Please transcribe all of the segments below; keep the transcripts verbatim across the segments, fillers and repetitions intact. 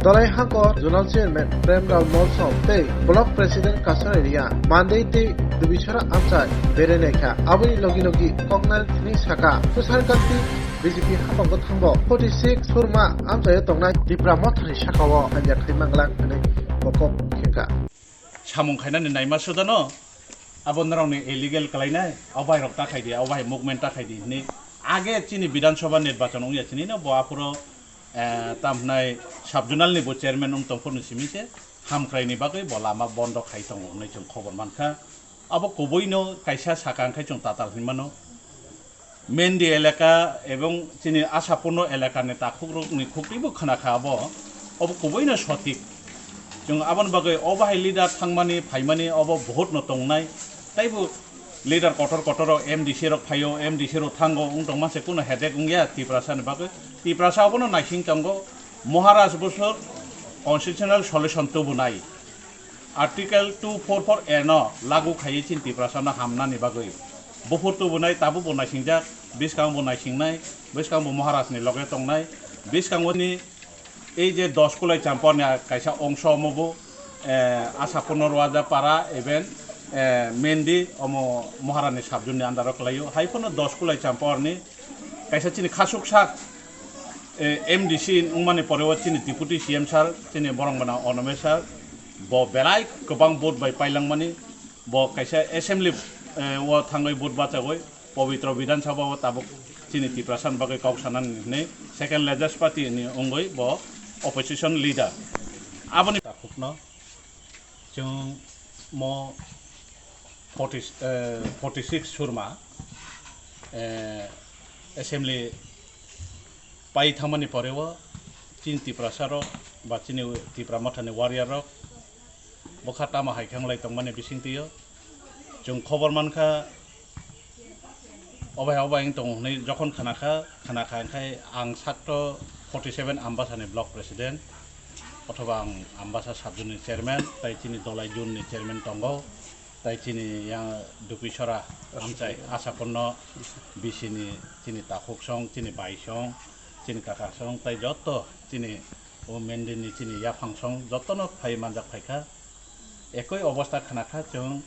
Dolai Hangkor Zonal Chairman Premlal Molsom tei Block President Kasari Riya Mandei tei Dubisora amchai berai naikha. Aboni logi logi koknal thini saka Tushar Kanti B J P hapango thango forty six Surma amchaio tongnai Tipra Mothani sakao hamya khai mangla hwnwi bo kok khengkha. Samung khainani naima sudano abo norokni illegal kalainai, o bai rok ta khaidi, o bai movement ta khaidi hwnwi age chini Bidhan Sabha nirbachon wngya chini no bo aphuru, eh, tam hwnai sub zonal ni bo chairman wng tongphuru ni simi se hamkrai ni bagwi bo lama bondo khai tongo hwnwi chwng khobor mankha. Abo kubui no kaisa saka hwnkhe chwng tatal hinmano. Mendi elaka ebong chini Asapurno elakani takhukrokni khukribo khwnakha abo, obo kubuino sotik. Chwng aboni bagwi o bahai leader thangmani, phaimani obo bohutno tongnai. Taibo leader kotor kotoro M D C rok phaio, M D C rok thango, wng tongma se kuno headache wngya Tiprasani bagwi. Tiprasa obono naising tongo, Maharaj bosor constitutional solution tubunai. Article two four four A no lagu khaiwi chini Tiprasano hamnani bagwi. Buphur tubunai tabukbo naisingjak, bwskangbo naisingnai, bwskangbo Maharajni loge tongnai, bwskangoni ei je dos kulai champorni kaisa ongso omobo, eh, Asapurno Roaja para even, eh, Mendi omo Maharajni subzone ni under o kwlaio. Hai phano dos kulai champorni kaisa chini khasuksa, eh, M D C wngmani pore o chini Deputy C M sir, chini borok bana Onome sir, bo belai kwbang vote bai pailangmani, bo kaisa assembly, eh, o thangwi vote bachagwi, Pabitra Bidhan Sabha o tabuk chini Tiprasa ni bagwi kok sanani hwnwi second largest party ni wngwi bo opposition leader. Aboni takhukno chwng mo forty, eh, forty six Surma, eh, assembly pai thangmani pore o chini Tiprasa rok ba chini Tipra Mothani warrior rok bwkha tamo hai khe wng lai tongmani bisingtwi o chwng khobor mankha. Obai obai wng tongo hwnwi jokhon khna kha, khna kha hwnkhe ang sakto forty seven Ambasani block president, othoba ang Ambasa subzone ni chairman, tai chini Dolai zone ni chairman tongo, tai chini yang Dupisora amchai Asapurno B C ni chini takhuk song, chini bai song, chini kaka song, tai joto chini o Mendi ni chini yaphang song jotono phai manjak phaikha. Ekoi obostha khna kha chwng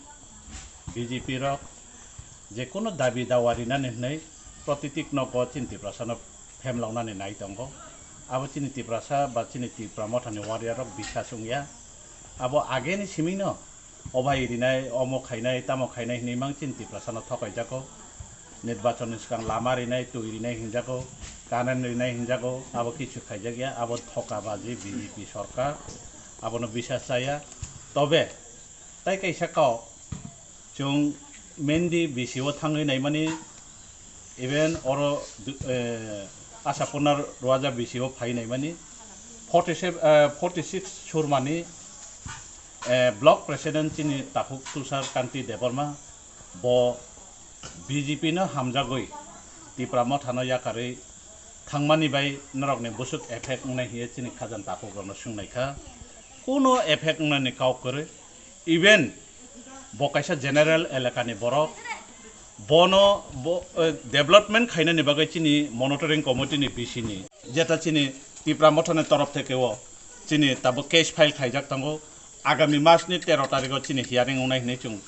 B J P rok je kono dabi dawa rinani hwnwi protitik nogo chini Tiprasano phemlaunani nai tongo. Abo chini Tiprasa ba chini Tipra Mothani warrior rok bisas wngya. Abo ageni simino obai rinai, omo khainai, tamo khainai hwnwi mang chini Tiprasano thokaijago. Nirbachon ni swkang lama rinai, twi rinai hinjago, current rinai hinjago, abo kichu khaijakya, abo thoka baji B J P sorkar, abono bisas chaya. Tobe tai kaisa kok, chwng Mendi B C o thangwi naimani, even oro du-, eh, Asapurna Roaja B C o phai naimani, forty seven, eh, forty six Surmani, eh, block president chini takhuk Tushar Kanti Debbarma, bo B J P no hamjagwi Tipra Mothano yakarwi thangmani bai norokni bwswk effect wngnai hiye chini khajan takhukrokno swngnaikha. Kuno effect wngnani kok kwrwi. Even bo kaisa general elakani borok, bono bo, eh, development khainani bagwi chini monitoring committee ni B C ni, jeta chini Tipra Mothani torof theke o chini tabuk case file khaijak tongo. Agami mas ni tero tarikh o chini hearing wngnai hinwi chwng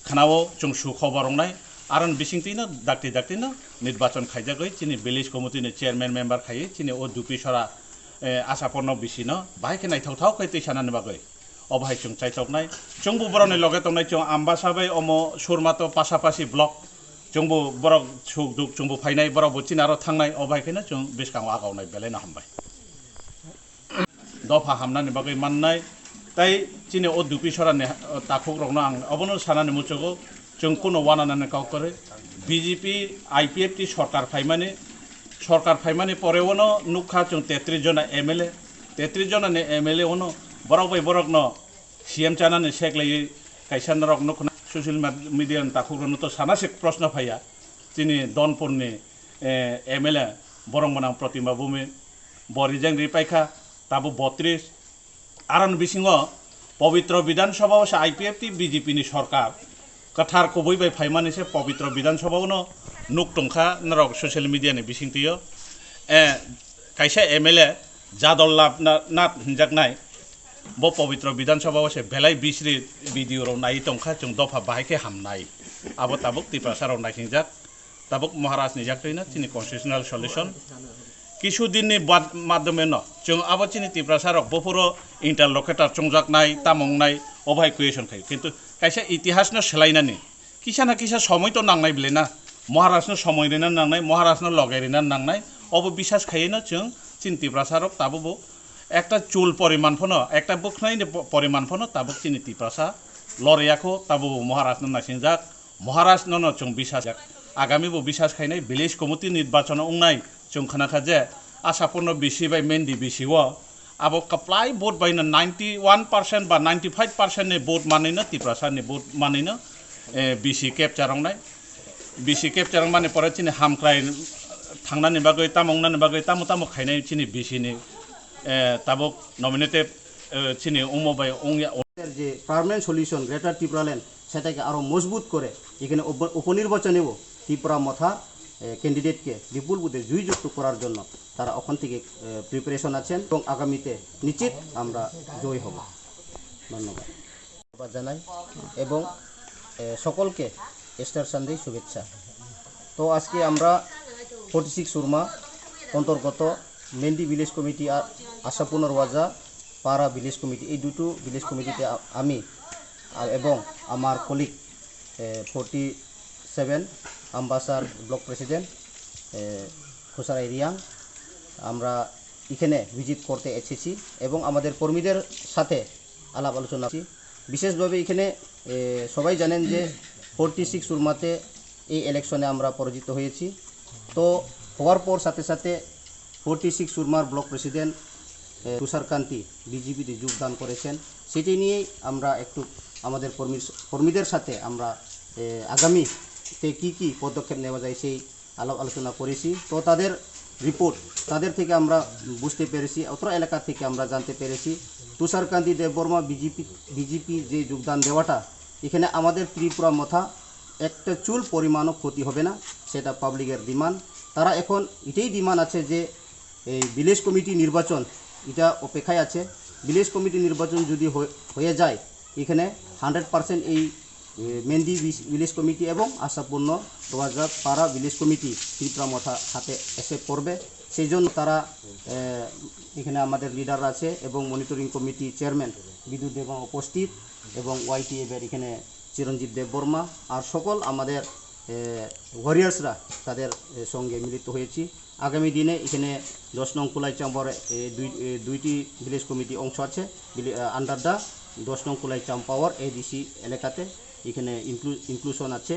khnao, chwng su khobor wngnai. Aroni bisingtwi no dakti dakti no nirbachon khaijagwi chini village committee ni chairman member khaiwi chini o Dupisora, eh, Asapurno B C no bahai khe naithok thok khe twi sanani bagwi. Obo hai chwng chaitoknai. Chwngbo borokni loge tongnai, chwng Ambasa bai omo Surma to pasapasi block. Chwngbo borok suk duk chwngbo phainai, borokbo chini aro thangnai, obo hai kheno chwng bwskango agawnai, belai no hambai. Dopha hamnani bagwi mannai, tai chini o Dupisora ni, uh, takhukrokno ang obono sanani muchugo, chwng kuno wananani kok kwrwi. B J P I P F T sorkar phaimani, sorkar phaimani pore ono nukha chwng tetris jona M L A, tetris jona ni M L A ono borok bai borokno C M chanani seklaiwi kaisa norok nukhna social med-, media ni takhukrokno to sana se proshno phaiya. Chini Donpurni, eh, M L A borok mwnang Protima Bhumi, bo rijeng ripaikha, tabuk botris. Aroni bisingo Pabitra Bidhan Sabha o se I P F T B J P ni sorkar kwthar kubui bai phaimani se Pabitra Bidhan Sabha o no nuk tongkha norok social media ni bisingtwi o. Eh, kaisa M L A Jadol Nath, Nath hinjaknai, bo Pabitra Bidhan Sabha o se belai bisri video rok nai tongkha, chwng dopha bahai khe hamnai. Abo tabuk Tiprasa rok naisingjak, tabuk Maharaj ni yaktwino chini constitutional solution. Kisu din ni bad-, madhyome no chwng abo chini Tiprasa rok buphuro interlocutor chwngjaknai, tamo wngnai, o bai question khaio. Kintu kaisa itihas no swlainani kisa na kisa somoi to nangnai bile na, Maharaj no somoi rina nangnai, Maharaj no logai rina nangnai, obo bisas khaiwi no chwng chini Tiprasa rok tabuk bo ekta chul poriman phano, ekta bwkhnai ni po-, poriman phano tabuk chini Tiprasa loriyakho, tabuk bo Maharaj no naisingjak, Maharaj no no chwng bisas jak. Agami bo bisas khainai village committee nirbachon wngnai chwng khna kha je Asapurno B C bai Mendi B C o abo kwplai vote bai no ninety one percent ba ninety five percent ni vote manwi no Tiprasa ni vote manwi no, eh, B C capture wngnai. B C capture wngmani pore chini hamkrai thangnani bagwi, tamo wngnani bagwi, tamo tamo khainai chini B C ni, eh, tabuk nominated, eh, chini wngmo bai wngya. যে permanent solution greater Tripuraland সেটাকে আরও মজবুত করে এখানে উপ-, উপনির্বাচনেও ত্রিপুরা মথা, এ, ক্যান্ডিডেটকে বিপুল ভোটে জয়যুক্ত করার জন্য তারা ওখান থেকে, এ, প্রিপারেশন আছেন এবং আগামীতে নিশ্চিত আমরা জয়ী হব। ধন্যবাদ। ধন্যবাদ জানাই এবং, এ, সকলকে ইস্টার সানডে শুভেচ্ছা। তো আজকে আমরা ফর্টি সিক্স সুরমা অন্তর্গত মেন্দি ভিলেজ কমিটি আর আশাপূর্ণ রোয়াজা পাড়া ভিলেজ কমিটি, এই দুটো ভিলেজ কমিটিতে আ-, আমি, আ, এবং আমার কলিগ, এ, ফর্টি সেভেন আমবাসার ব্লক প্রেসিডেন্ট, এ, খুসারাই রিয়াং, আমরা এখানে ভিজিট করতে এসেছি এবং আমাদের কর্মীদের সাথে আলাপ আলোচনা করছি। বিশেষভাবে এখানে, এ, সবাই জানেন যে ফর্টি সিক্স সুরমাতে এই ইলেকশনে আমরা পরাজিত হয়েছি। তো হওয়ার পর সাথে সাথে ফর্টি সিক্স সুরমার ব্লক প্রেসিডেন্ট, এ, তুষার কান্তি বিজেপিতে যোগদান করেছেন। সেটি নিয়েই আমরা একটু আমাদের কর্মীর, কর্মীদের সাথে আমরা, এ, আগামীতে কী কী পদক্ষেপ নেওয়া যায় সেই আলাপ আলোচনা করেছি। তো তাদের রিপোর্ট, তাদের থেকে আমরা বুঝতে পেরেছি, অত্র এলাকা থেকে আমরা জানতে পেরেছি, তুষার কান্তি দেববর্মা বিজেপি, বিজেপি যে যোগদান দেওয়াটা, এখানে আমাদের ত্রিপুরা মথা একটা চুল পরিমাণও ক্ষতি হবে না, সেটা পাবলিকের ডিমান্ড। তারা এখন এটাই ডিমান্ড আছে যে এই ভিলেজ কমিটি নির্বাচন, এটা অপেক্ষায় আছে। ভিলেজ কমিটি নির্বাচন যদি হয়ে, হয়ে যায়, এখানে হান্ড্রেড পার্সেন্ট এই, এ, মেন্দি ভিস-, ভিলেজ কমিটি এবং আশাপূর্ণ রোয়াজা পাড়া ভিলেজ কমিটি ত্রিপুরা মথা হাতে এসে পড়বে। সেই জন্য তারা, এ, এখানে আমাদের লিডার আছে এবং মনিটরিং কমিটি চেয়ারম্যান বিদ্যুৎ দেববর্মা উপস্থিত এবং ওয়াইটিএফের এখানে চিরঞ্জিত দেববর্মা আর সকল আমাদের, এ, ওয়ারিয়ার্সরা তাদের, এ, সঙ্গে মিলিত হয়েছি। আগামী দিনে এখানে দশ নং কুলাইচাম্পাওর, এ, দুই, এ, দুইটি ভিলেজ কমিটি অংশ আছে, ভিলে-, আ, আন্ডার দা দশ নং কুলাইচাম্পাওর এডিসি এলাকাতে এখানে ইনক্লু-, ইনক্লুশন আছে।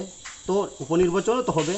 তো উপনির্বাচনও তো হবে।